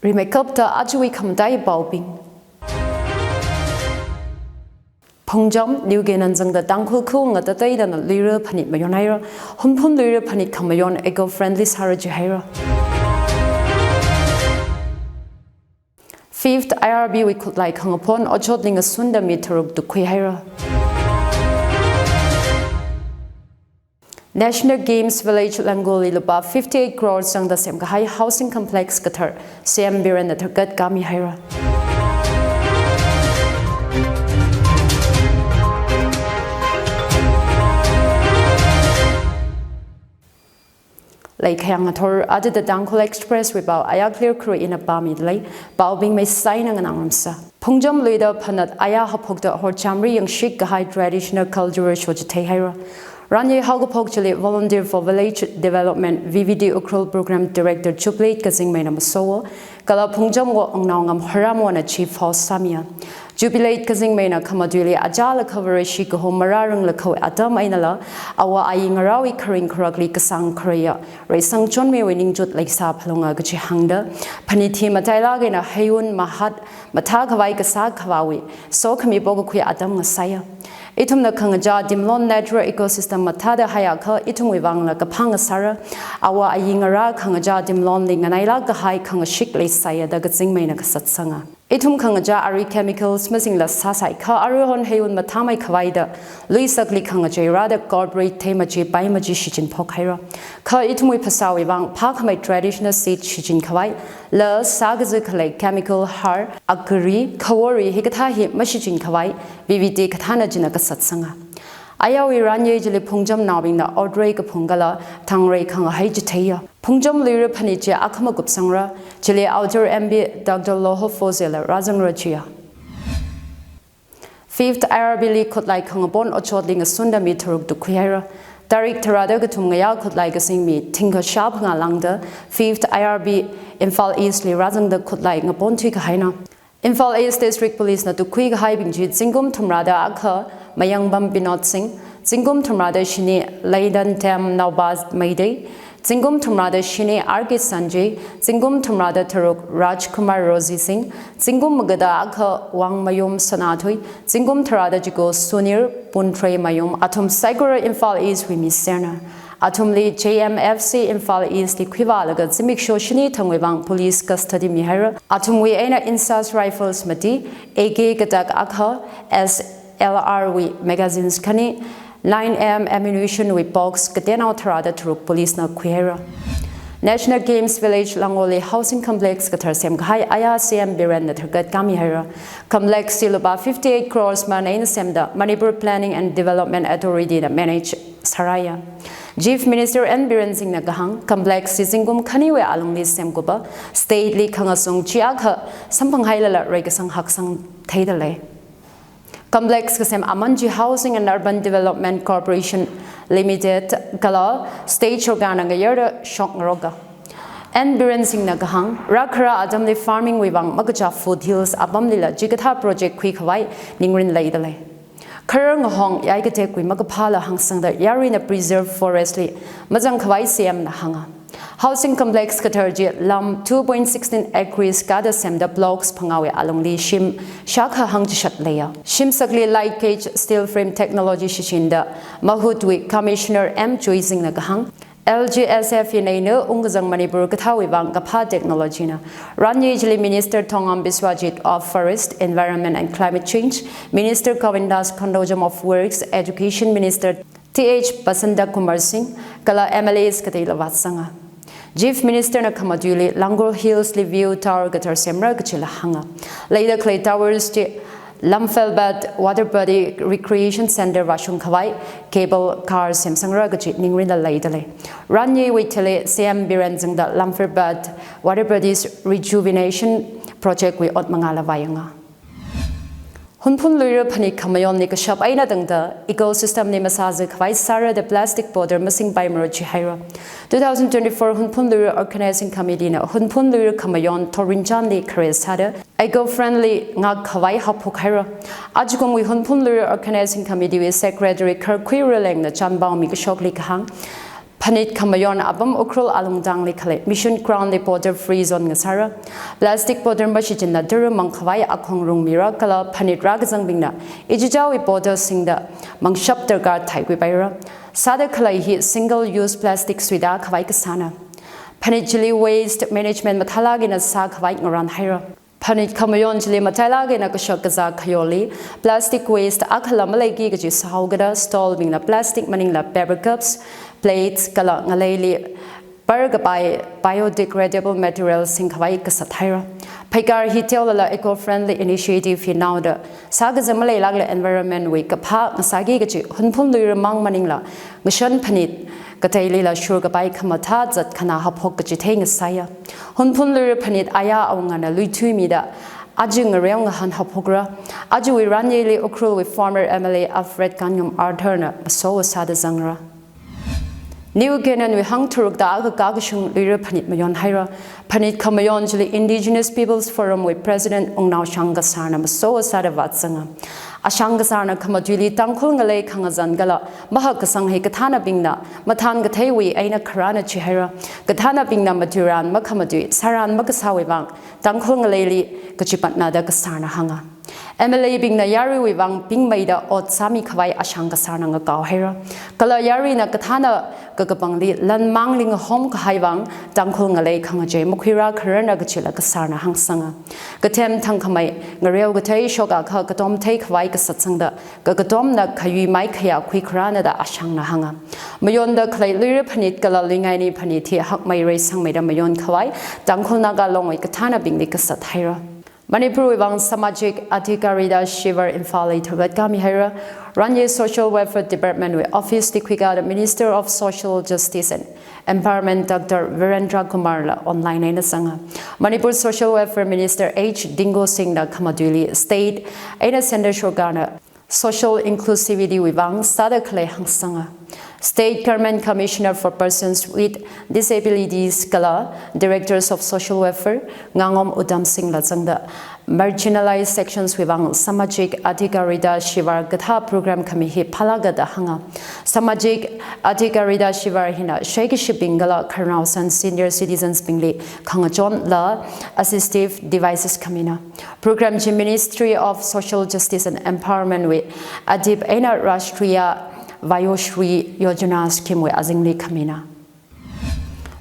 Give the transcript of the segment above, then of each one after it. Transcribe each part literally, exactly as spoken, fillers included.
Rimeikapta ajawui khamataiya paobing. Phungcham, Liu Keinan zangda Tangkhul khaung ngatateidana luira phanit mayonhaira. Hunphun luira phanit khamayon eco-friendly sāra jihaira. Fifth I R B wui khutlai khangapon otshotli ngasunda mi tharuk tukkhuihaira. National Games Village Langoli lupā fifty-eight crores zangda semkahai housing complex kathar C M Birenna tharkat kamihaira. Leikhayang ngathor, adida Tangkhul Express wui pao ayā clear khuira ina pāmida lei, paobing meisaina nganāngarumsa. Phungcham luida phanit ayā haophokda horchamri yangshik kahai traditional cultural show chitheihaira. Ranyei haokaphok chili Volunteer for Village Development, V V D Ukhrul Program Director Jubilate Kazingmeina masowo, kala Phungcham wo Wungnaongam Haramwona chief host sāmiya. Jubilate Kazingmeina khamatuili achālakha Vareshi kaho marāranglakhawui atam einala, āwo āyi ngarāwui kharing kharakli kasang khareiya reisang chonmiwui ningchut leisā phalunga kaji hāngda, phanit hi matailāk eina heiwun mahat mathākhavai kasā khavāwui sokhami pokakhui atam ngasāya. Ithumna khangachā timlon natural ecosystem mathāda haiakha ithumwui vangla kaphā ngasāra. Āwo āyi ngarā khangachā timlonli nganailāk kahai khangashik leisāya da Kazingmeina kasatsanga. Ithum khangachā ari chemicals masingla sāsai kha aruihon heiwun mathāmeikhavaida luisakli khangachei rāda corporate theimaji paimaji shichinphok haira. Kha ithumwui phasāwui vang phākhamei traditional seed shichinkhavai, la sākaza khalei chemical har, agri, khawori hikathā hi mashichinkhavai, V V D kathāna china kasatsanga. Ayāwui ranyei chili Phungchamnaobingna otrei kaphung kala thangrei khangahai chitheiya. Phungcham luira phanit chi akhama kupsangra, chili author M P Doctor Loho Fozela rāzangra chiya. Fifth I R B li khutlai khangapon otshotli ngasunda mi tharuk tukkhuihaira. Tarik tharāda kathum ngayā khutlai kasing mi thingkha shāphangā lāngda Fifth I R B Imphal East li rāzangda khutlai ngaponthui kahaina. Imphal East District Police na tukkhui kahaibing chi zingkum thumrāda akha Mayangbam Binod Singh, zingkum thumrāda shini Leidan Tem Naobaz Meitei, zingkum thumrāda shini R K Sanjay, zingkum thumrāda tharuk Rajkumar Rosie Singh, zingkum magada akha Wangmayom Sanathui, zingkum tharāda chiko Sunir Puntrei Mayom, athum saikora Imphal East wui mi serna. Athumli J M F C Imphal East li khuivālaga zimiksho shini thangwui vang police custody mihaira. Athumwui eina Insas Rifles mati, A K katak akha, S L R wui magazines khani, nine M M ammunition wui box katenao tharāda tharuk police na khuihaira. National Games Village Langoli Housing Complex kathar semkahai ayā C M Birenna tharkat kamihaira. Complex chi lupā fifty-eight crores man eina semda Manipur Planning and Development Authority na manage sāraya. Chief Minister N Biren Singhna kahāng, complex chi zingkum khaniwui alungli semkupa, state li khangasung chiakha samphanghailala reikasang haksang theida lei. Complex kasem aman chi Housing and Urban Development Corporation Limited kala state sorkarna ngayarda shokngaroka. N Biren Singhna kahāng, rākhara atamli farming wui vang makachā foothills apamlila chikathā project khuikhavai ningrin leida lei. Kharar ngahong yai katekwui makaphāla hāngsangda yaruina preserve forest li mazangkhavai C M na hānga. Housing complex kathar chi lam two point sixteen acres kada semda blocks phangāwui alungli shim shākha hangchishat leiya. Shimsakli light gauge steel frame technology shichinda mahutwui Commissioner M Joy Singhna kahāng, L G S F ina eina ungkazang Manipur kathāwui vang kaphā technology na. Ranyei chili Minister Thongam Biswajit of Forest, Environment and Climate Change, Minister Govindas Kondojam of Works, Education Minister T H Basanta Kumar Singh, kala M L As kateila vātsanga. Chief Minister na khamatuili Langol Hills li view tower kathar semra kachila hānga. Leida khalei towers chi Lamphel Bad Water Body Recreation Center vāshungkhavai cable car semsangra kachi ningrinla leida lei. Ranyeiwui thili C M Biren zangda Lamphel Bad Water Bodies Rejuvenation Project wui ot mangāla vāyanga. Hunphun luira phanit khamayonli kashap eina tangda ecosystem li masāzakhavai sāra da plastic border masingpaimara jihaira. Two thousand twenty-four Hunphun Luira Organizing Committee na Hunphun Luira khamayon thorin chanli khare sāda eco-friendly ngakkhavai haophokhaira. Ajakumwui Hunphun Luira Organizing Committee wui Secretary Kharkhui Ralengna chanpao mikashokli kahāng, Phanit khamayon apam Ukhrul alungtangli khalei Mission Ground li border free zone ngasāra. Plastic border mashichinna tara mangkhavai akhong rungmira kala phanit rākazangbingna ichichawui border singda mangshap darkar thaikhuipaira. Sāda khalei hi single use plastic suida khavai kasāna. Phanit chili waste management mathālāk eina sākhavai ngaranhaira. Phanit khamayon chili matailāk eina kashak kazā khayoli plastic waste akhala maleiki kaji sāhaokida stall bingna plastic maningla paper cups, plates kala ngaleili par kapai biodegradable material singkhavai kasat haira. Pheikar hi teolala eco-friendly initiative hi naoda sākaza maleilākla environment wui kaphā ngasāki kaji Hunphun Luira mang maningla ngashan phanit kateilila shurkapai khamathā zat khana haophok kaji theingasaiya. Hunphun Luira phanit aya awungana luithuimida aja ngareo ngahān haophokra. Ajawui ranyili Ukhrulwui former M L A Alfred Kanngam Arthur na maso sāda zangra. New Canaan wui hangtharukda akha kakashung Luira phanit mayon haira. Phanit khamayon chili Indigenous Peoples Forum wui President Wungnao Shangkasarna maso sāda vāzanga. Ashangkasarna khamatuili Tangkhul ngalei khangazan kala mahak kasang hi kathānabingna mathān katheiwui eina kharāna jihaira. Kathānabingna matuiran makhamatui, sāran makasāwui vang Tangkhul ngaleili kachipatna da kasarna hānga. M L A bingna yaruiwui vang pingmeida ot sāmikhavai Ashangkasarna ngakao haira. Kala yaruina kathāna kakapangli lan mangli ngahom kahai vang Tangkhul ngalei khangachei makhuira khararna kajila kasarna hāngsanga. Kathem thangkhamei ngareo kathei shokakha katom theikhavai kasatsangda kakatomna khayui mai khayā khuikharāna da Ashangna hānga. Mayonda khalei Luira phanit kala Luingaini phanit hi hakmeirei sangmeida mayonkhavai Tangkhul Naga Longwui kathānabingli kasat haira. Manipurwui vang Samajik Adhikarita Shivar Imphalli tharkatkami haira. Ranye Social Welfare Department wui office li khuikada Minister of Social Justice and Empowerment Doctor Virendra Kumarla online eina zanga. Manipur Social Welfare Minister H Dingo Singhna khamatuili state eina centre sorkarna social inclusivity wui vang sāda khalei hāngsanga. State Government Commissioner for Persons with Disabilities kala Directors of Social Welfare Ngangom Uttam Singhla zangda marginalized sections wui vang Samajik Adhikarita Shivar kathā program khami hi phālāka da hānga. Samajik Adhikarita Shivar hina shaikashibing kala khararnaosan senior citizens bingli khangachonla assistive devices khamina. Program chi Ministry of Social Justice and Empowerment wui ADIP eina Rashtriya Vayoshri Yojana scheme wui azingli khamina.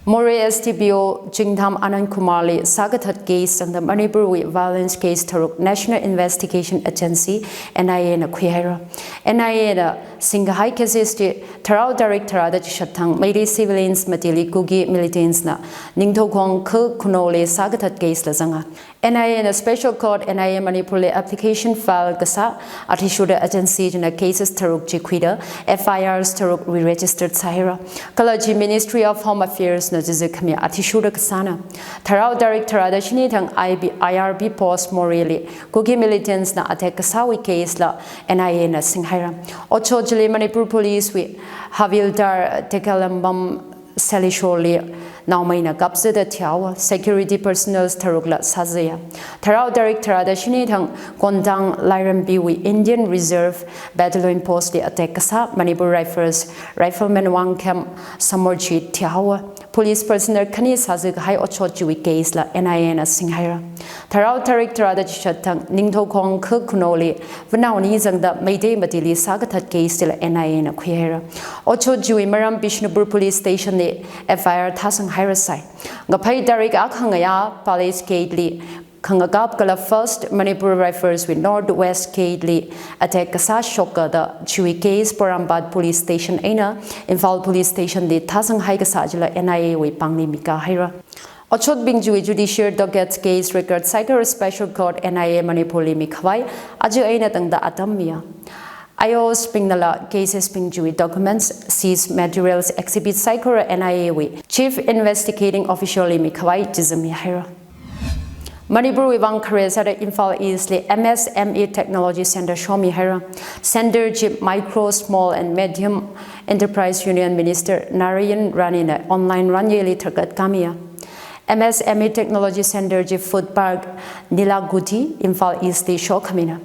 Moreh S D P O Chingtham Anand Kumarli sākathat case zangda Manipurwui violence case tharuk National Investigation Agency, N I A na khuihaira. N I A na singkahai cases chi tharao tarik tharāda chishat thang Meitei civilians matili Kuki militants na Ningthoukhong Khul Khunou li sākathat case la zanga. N I A na Special Court N I A Manipur li application file kasā athishurda agency china cases tharuk chi khuida F I Rs tharuk re-registered sāhaira. Kala chi Ministry of Home Affairs na chichi khami athishurda kasāna. Tharao tarik tharāda shini thang I B, I R B post Moreh li Kuki militants na attack kasāwui case la N I A na singhaira. Otshot chili Manipur Police wui Havildar Tekalambam Selishorli naomeina kapzada thihaowa, security personnel tharukla sāzaya. Tharao tarik tharāda shini thang Kondang Lairambiwui Indian Reserve Battalion post li attack kasā Manipur Rifles rifleman Wangkham Samorjit thihaowa. Police personnel khani sāzakahai otshot chiwui case la N I A na singhaira. Tharao tarik tharāda chishat thang Ningthoukhong Khul Khunouli vanao ani zangda Meitei matili sākathat case chila N I A na khuihaira. Otshot chiwui maram Bishnupur Police Station li F I R thāsanghairasai. Ngaphei tarik akha ngayā Palace Gate li khangakap kala First Manipur Rifles wui North West Gate li attack kasā shokkada chiwui case Porompat Police Station eina Imphal Police Station li thāsanghai kasā chila N I A wui pāngli mikā haira. Otshotbing chiwui judicial docket case record saikora Special Court N I A Manipur li mikhavai aja eina tangda atam miya. I Os bingnala cases bing chiwui documents, seized materials, exhibit saikora N I A wui Chief Investigating Officer li mikhavai chizam mihaira. Manipur wui vang khare sāda Imphal East li M S M E Technology Center shomihaira. Center chi Micro, Small and Medium Enterprise Union Minister Narayan Rane na online ranyeli tharkat kamiya. M S M E Technology Center chi Food Park Nilagudi, Imphal East li shokhamina.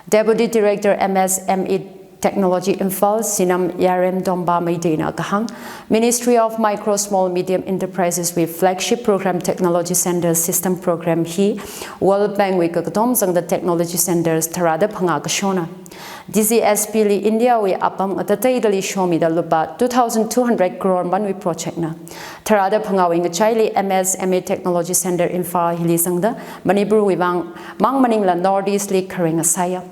Deputy Director M S M E Technology Imphal, Sinam Yarem Domba Meiteina kahāng, Ministry of Micro, Small, Medium Enterprises wui flagship program Technology Center System Program hi World Bank wui kakatom zangda technology centers tharāda phangā kashona. D C S P li India wui apam ngatateidali shomida lupā two thousand two hundred crore manwui project na. Tharāda phangāwui ngachaili M S M E Technology Center Imphal hili zangda Manipur wui vang mang maningla North East li kharing asaya.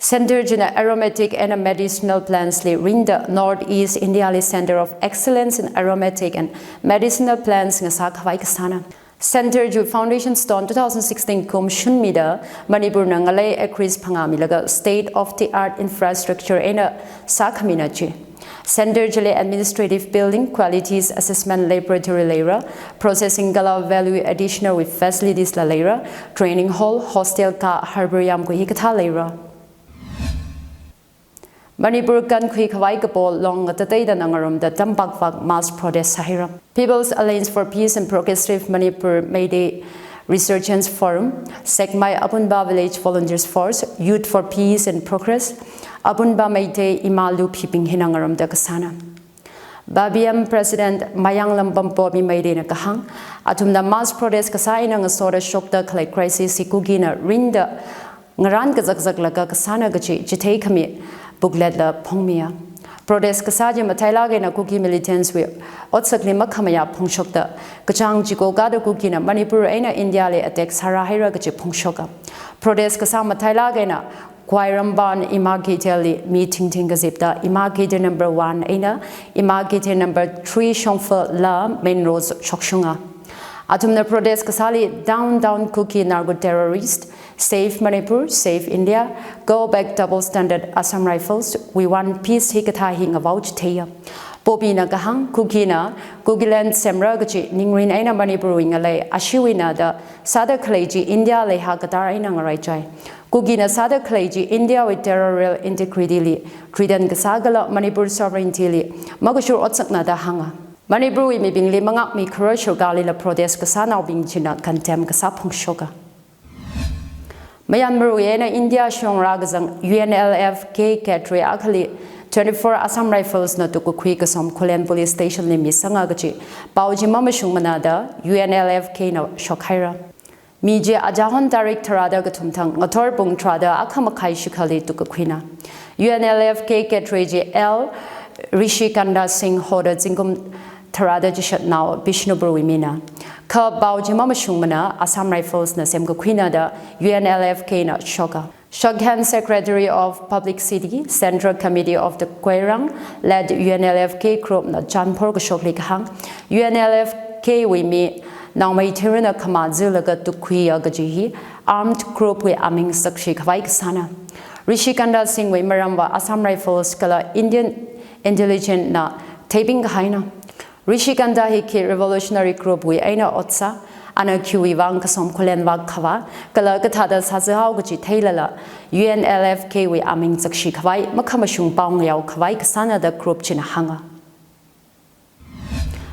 Center china aromatic and medicinal plants li ringda North East India li Center of Excellence in Aromatic and Medicinal Plants ngasā khavai kasāna. Center chi foundation stone two thousand sixteen kum shunmida Manipur na ngalei acres phangā milaga state of the art infrastructure eina sākhamina chi. Center chili administrative building, qualities assessment laboratory leira, processing kala value additional wui facilities la leira, training hall, hostel ka harbour yam kui hikathā leira. Manipur kankhui khavai kapo long ngatateida ngarumda tampakvak mass protest sāhaira. People's Alliance for Peace and Progressive Manipur, Meitei Resurgence Forum, Sekmai Apunba Village Volunteers Force, Youth for Peace and Progress, Apunba Meitei Ima Lupibing hina ngarumda kasāna. B B M President Mayanglam Pampomi Meiteina kahāng, athumna mass protest kasā eina ngasoda shokda khalei crisis hi Kukina ringda ngarān kazakzaklaga kasāna kachi chitheikhami booklet la phongmiya. Protest kasā chi matailāk eina Kuki militants wui otsakli makhamayā phongshokda, kachāng chiko kada Kukina Manipur eina India li attack sārāhaira kachi phongshoka. Protest kasā matailāk eina Khwairamband Ima Keithel li mi thingthing kazipda Ima Keithel number one eina Ima Keithel number three Shongfala main road shokshunga. Athumna protest kasāli "Down, down Kuki narco terrorist, save Manipur, save India, go back double standard Assam Rifles, we want peace" hikathā hi ngavao chitheiya. Popina kahāng, Kukina Kukiland semra kachi ningrin eina Manipur wui ngalei ashiwuina da sāda khalei chi India leiha kadar eina ngaraichai. Kukina sāda khalei chi India wui territorial integrity li threaten kasā kala Manipur sovereignty li makashur otsakna da hānga. Manipur wui mibingli mangakmi kharoi shurkali la protest kasānaobing china condemn kasā phongshoka. Myanmar wui eina India shongra kazang U N L F K cadre akhali twenty-four Assam Rifles na tukkakhui Kasom Khullen Police Station li misanga kachi pao chi mamashungmana da U N L F K na shokhaira. Mi chi achahon tarik tharāda kathum thang ngathor pung tharāda akhamakhai shikhali tukkakhuina. U N L F K cadre chi L Rishikanda Singh hoda zingkum tharāda chishatnao Bishnupur wui mina. Kha pao chi mamashungmana Assam Rifles na semkakhuina da U N L F K na shoka. Shokhen Secretary of Publicity, Central Committee of the Kwoirang led U N L F K group na chanphor kashokli kahāng, U N L F K wui mi naomeithuina khamā zilaga tukkhuiya kaji hi armed group wui aming sakshi khavai kasāna. Rishikanda Singh wui maramva Assam Rifles kala Indian intelligence na theibing kahaina. Rishikanda hi khi revolutionary group wui eina otsa, ana khiwui vang Kasom Khullen vak khavā, kala kathāda sāzahao kaji theilala, U N L F K wui aming sakshi khavai makhamashung pao ngayao khavai kasāna da group china hānga.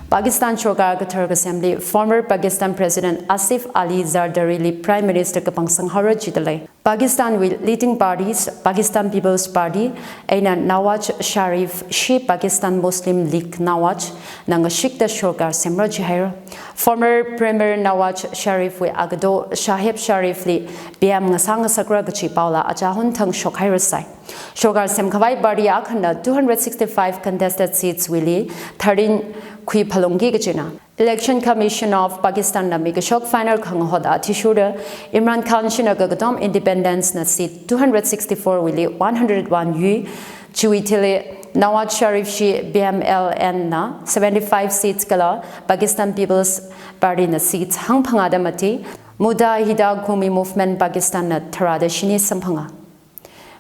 Pakistan shokar kathar kasemli former Pakistan President Asif Ali Zardari li Prime Minister kapangsang haora jidalei. Pakistan wui leading parties, Pakistan People's Party eina Nawaz Sharif shi Pakistan Muslim League Nawaz na ngashikta shokar semra jihaira. Former Premier Nawaz Sharif wui agado Shahbaz Sharif li P M ngasā ngasakra kaji paola achahon thang shokhairasai. Shokar semkhavai party akhana two hundred sixty-five contested seats wuili thirteen khuiphalungki kajina. Election Commission of Pakistan na mikashok final khangahot athishurda Imran Khan shina kakatom independents na seat two hundred sixty-four wuili one hundred one yui, chiwui thili Nawaz Sharif shi P M L N na seventy-five seats kala Pakistan People's Party na seats hangphangāda mati, Muttahida Qawmi Movement Pakistan na tharāda shini samphanga.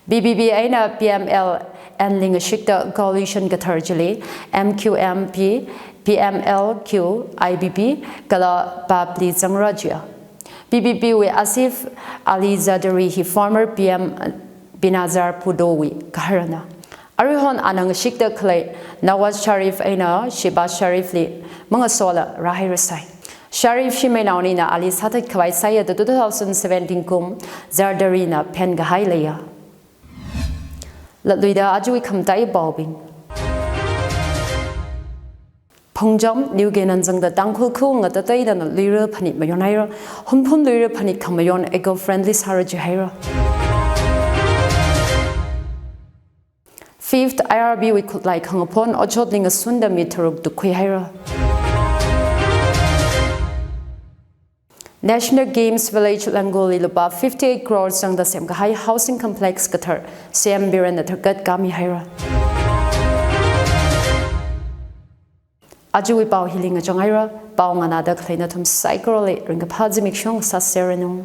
P P P eina P M L N li ngashikta coalition kathar chili M Q M P, P M L Q, I P P kala P A P li zangra jiya. P P P wui Asif Ali Zardari hi former P M Benazir Bhutto wui gaharana. Aruihon ana ngashikta khalei Nawaz Sharif eina Shehbaz Sharif li mangasola rāhairasai. Sharif shimeinaonina ali sāthat khavai sāya da two thousand seventeen kum Zardari na phen kahai leiya. Latluida ajawui khamataiya paobing. Phungcham, Liu Keinan zangda Tangkhul khaung ngatatei dana luira phanit mayon haira. Hunphun luira phanit khamayon eco-friendly sāra jihaira. Fifth I R B wui khutlai khangaphon otshotli ngasunda mi tharuk tukkhui haira. National Games Village Langolli lupā fifty-eight crores zangda semkahai housing complex kathar C M Biren Tharkhat kami haira. Ajawui pao hili ngachang haira, pao nganāda khalei nathum saikorali ringkaphā zimiksho sāseranu.